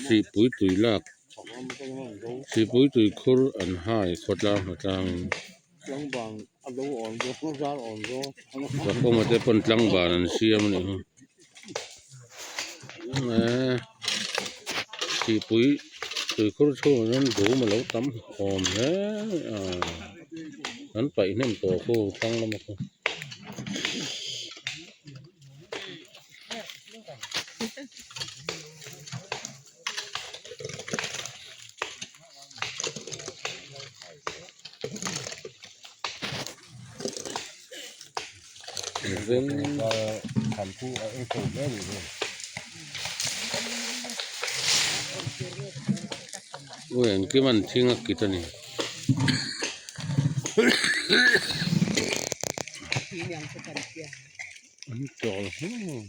Sihpui tui lak Sihpui tui khur an hai khawtlang hnatlangin Zakawma te pawn tlangban an siam a nih hi eee Sihpui tui khur chhungah hian dum a lo tam awm hle a an paih hnem tawh khu thlang lama khu. Ui engkim an thing a kit a ni. An chawl hlum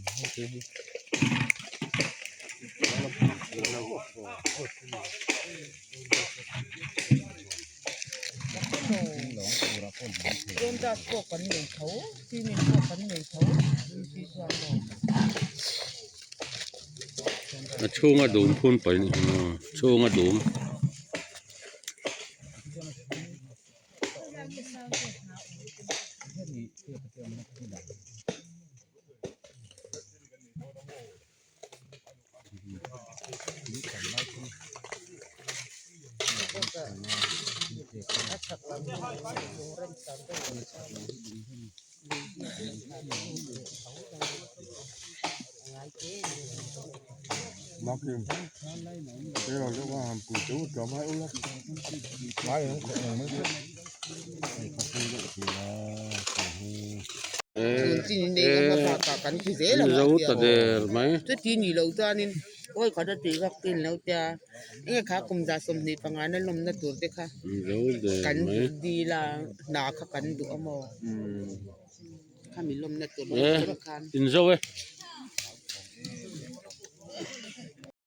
A chhunga dum phun paih a ni chhunga dum. Zo ta der mai. Zo der mai. E in zo e.